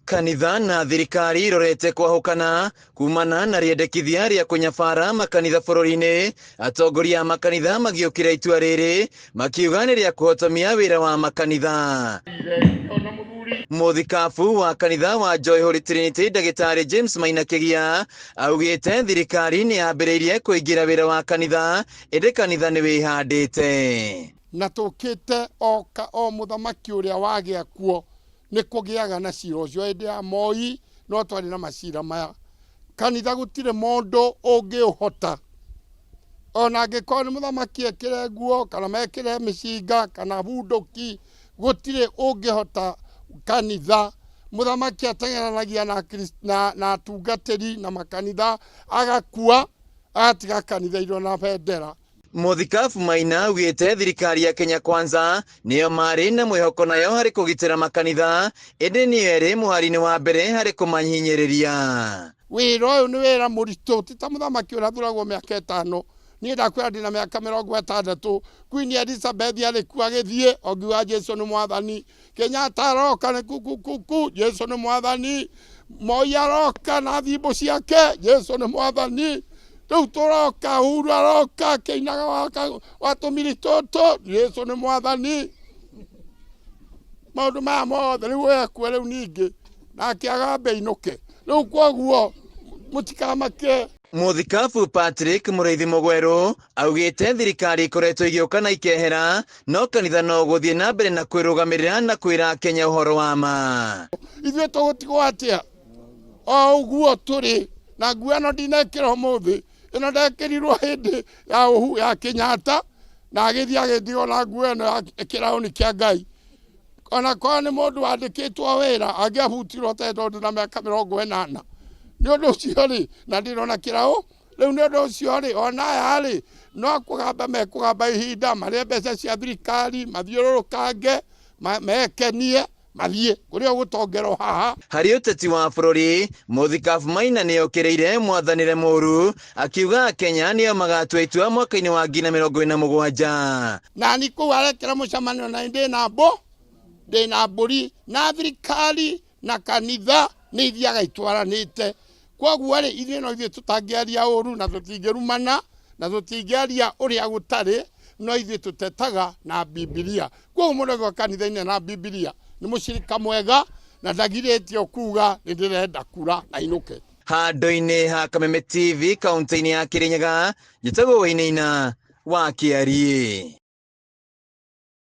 Kanitha na thirikari irorete kwahũkana kumana na rĩendekithia rĩa kũnyabara makanitha bũrũri-inĩ. Atongoria a makanitha magĩũkĩra itua rĩrĩ makiuga nĩ rĩa kũhotomia wĩra wa makanitha. Mũthikabu wa kanitha wa Joy Holy Trinity Ndagĩtarĩ James Maina Kĩgia augĩte thirikari nĩ yambĩrĩirie kũingĩra wĩra wa kanitha ĩndĩ kanitha nĩ wĩhandĩte. Na tũkĩte o o mũthamaki ũrĩa wagĩa kuo nĩ kũgĩaga na cira ũcio. Hĩndĩ ya Moi no twarĩ na macira maya. Kanitha gũtirĩ mũndũ ũngĩũhota, ona angĩkorwo nĩ mũthamaki ekĩre nguo kana mekĩre mĩcinga kana bunduki, gũtirĩ ũngĩhota kanitha. Mũthamaki ateng'eranagia na, na atungatĩri na makanitha, agakua agatiga kanitha irĩ na bendera. Mũthikabu Maina augĩte thirikari ya Kenya Kwanza nĩyo marĩ na mwĩhoko nayo harĩ kũgitĩra makanitha, ĩndĩ nĩyo ĩrĩ mũhari-inĩ wa mbere harĩ kũmahinyĩrĩria. Wĩra ũyũ nĩ wĩra mũritũ, ti ta mũthamaki ũrĩa athuragwo mĩaka 5. Niĩ ndakwĩra ndĩna mĩaka 60. Queen Elizabeth arĩ kuo agĩthiĩ o ngiuga Jesu nĩ mwathani. Kenyatta aroka nĩ kukukuku, Jesu nĩ mwathani. Moi aroka na thimbũ ciake, Jesu nĩ mwathani. Rĩu tũroka, Uhuru aroka akĩinaga wa tũmiri tũtũ, Jesu nĩ mwathani. Maũndũ maya mothe rĩu ekue rĩu ningĩ nake agambe inũke. Rĩu kwoguo mũtikamake. Mũthikabu Patrick Mũrĩithi Mũgwerũ augĩte thirikari ikoretwo igĩũka na ikehera, no kanitha no gũthiĩ na mbere na kwĩrũgamĩrĩra na kwĩra Kenya ũhoro wa ma. Ithuĩ tũgũtigwo atĩa? O ũguo tũrĩ na nguo ĩno ndinekĩra ũmũthĩ, ĩno ndekĩrirwo hĩndĩ ya ũhu ya Kenyatta, na agĩthiĩ agĩtigwo na nguo ĩno ya kĩraũni kĩa Ngai. Ona korwo nĩ mũndũ wandĩkĩtwo wĩra angĩabutirwo tene tondũ na mĩaka 80. Nĩ ũndũ ũcio rĩ, na ndĩrona kĩraũ rĩu. Nĩ ũndũ ũcio rĩ, ona aya rĩ, no kũgamba mekũgamba ihinda marĩe mbeca cia thirikari, mathiũrũrũkange, mekenie, mathiĩ kũrĩa ũgũtongerwo haha. Harĩ ũteti wa bũrũri, Mũthikabu Maina nĩokĩrĩire mwathanĩre mũru akiuga Kenya nĩo magatua itua mwaka-inĩ wa 2027. Na ni kũu arekĩra mũcemanio na ndĩna mbũ ndĩna mbũri na thirikari na kanitha nĩ ithiaga itwaranĩte. Koguo rĩ, ithuĩ no ithuĩ tũtangĩaria ũru na tũtingĩrumana na tũtingĩaria ũrĩa gũtarĩ, no ithuĩ tũtetaga na Bibilia. Koguo mũndũ agĩũka kanitha-inĩ na Bibilia nĩ mũcirika mwega na ndagirĩtio kuga nĩ ndĩrenda kura na inũke. Handũ-inĩ ha Kameme TV kaunti-inĩ ya Kirinyaga, njĩtagwo Wainaina wa Kĩariĩ.